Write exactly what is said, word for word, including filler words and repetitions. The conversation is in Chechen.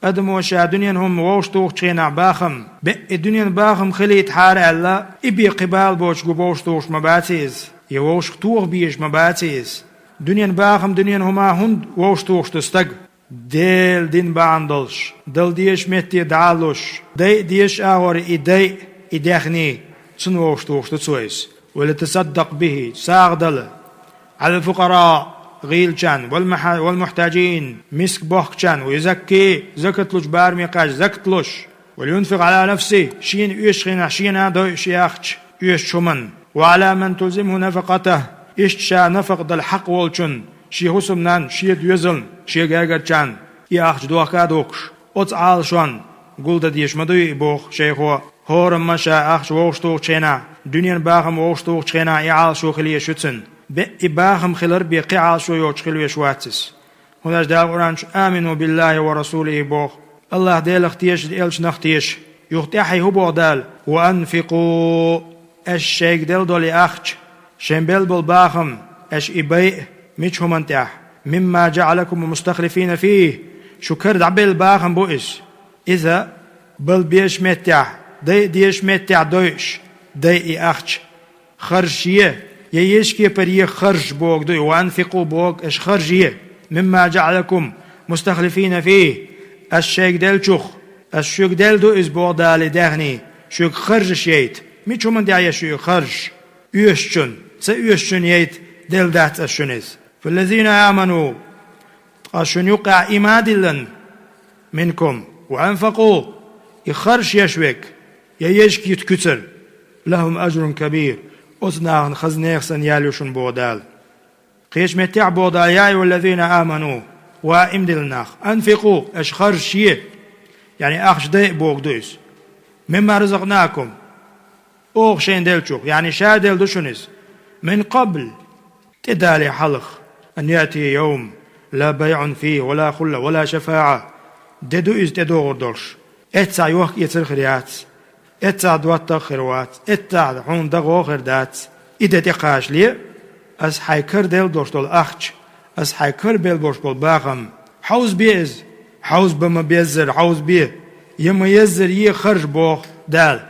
Адамо ша дуьненан хӀума вовшахтухучу хенахь бахам, беа и дуьненан бахам хилийтахьара аьлла, и бен кхин бала боцуш гу вовшахтухуш ма баций иза, я вовшахтоха безаш ма баций иза. Дуьненан бахам, дуьненан хӀума хӀунда вовшахтухуш ду стаг? Делан дин бахьана долуш, дала дезачу метте дӀа а луш, дайа дезачу агӀор и дайа, и даьхний, цунна вовшахтухуш ду цо иза. «Ва литасаддакъ бихӀи», сагӀа дала, «Ӏалал фукъараъ», гӀийлачарна, «вал муьхьтаджин», миска бохкучарна, «ва юзаккихӀ», закат лучу бараме кхача закат луш, «ва лиюнфикъ Ӏала нафсихӀи», шена оьшучу хенахь шена а дойуш и ахча, оьшучу хӀуманна, «ва Ӏала ман тулзимхӀу нафакъатухӀу», иштта ша нафакъа дала хьакъ волчунна, шен хӀусамнанна, шен доьзална, шен гергарчарна и ахча дохка а духкуш, оцу Ӏалашонна гулдан дезаш ма дуй и боху шайхо. ХӀораммо ша ахча вовшахтухучу хенахь, дуьненан бахам вовшахтухучу хенахь и Ӏалашо хила езаш ю цуьнан. Беа и бахам хилар бен кхин Ӏалашо йоцуш хила везаш вац иза. ХӀунда аьлча Дала Къуръан чу: «Амину биллахӀи ва расулихӀи», боху. АллахӀ Делах теша, элчанах теша. Юха тӀаьхьа хӀун боху Дала? «Ва анфикъу», аша шайга делла долу и ахча, шайн белла болу бахам, аша и байа, мичу хӀуманна тӀехь? «Мимма джаӀалакум мустахлифина фихӀи», шу кара дӀабелла бахам бу иза. Иза бала безачу меттехь, дайа дезачу меттехь дойуш, дайа и ахча. Харжаш е, я ешан кепара е харжаш боху ду и, «ва анфикъу» боху, аша харжаш е, «мимма джаӀалакум мустахлифина фихӀи», аша шайга деллачух, аша шуьга делла ду иза боху Дала и даьхний, шуьга харжаш яйта. Мичу хӀуманна тӀехь я шу и харжаш? Оьшучунна, ца оьшучунна яйта делла дац аша шуна иза. «Фаллазина аману», ткъа шуна юккъехь ийман диллина, «минкум ва анфакъу», и харжаш еш верг, я ешан кепара куьцар, «лахӀум ажрун кабир», оцу нахана хаза нехан санна ял ю шуна боху Дала. Кхечу меттехь боху Дала: «Я айюхӀаллазина аману», ва ийман диллина нах, «анфикъу», аша харжаш е, яъни ахча дайа боху ду иза, «мимма разакънакум», оха шайна деллачух, яъни ша делла ду шуна иза, «мин къабл», тӀедале хьалха, «ан яътия йовм ла байӀун фихӀи ва ла хулла ва ла шафаӀа», де ду иза тӀедогӀур долуш, эццахь йохк-эцар хир яц, эццахь доттагӀа хир вац, эццахь хьуна дагӀо хир дац. И де тӀекхачале, аса хьайн кара делла долуш долу ахча, аса хьайн кара белла болуш болу бахам, хьовзабе иза, хьовзабан ма-беззара хьовзабе, я ма-еззара е харжа боху Дала.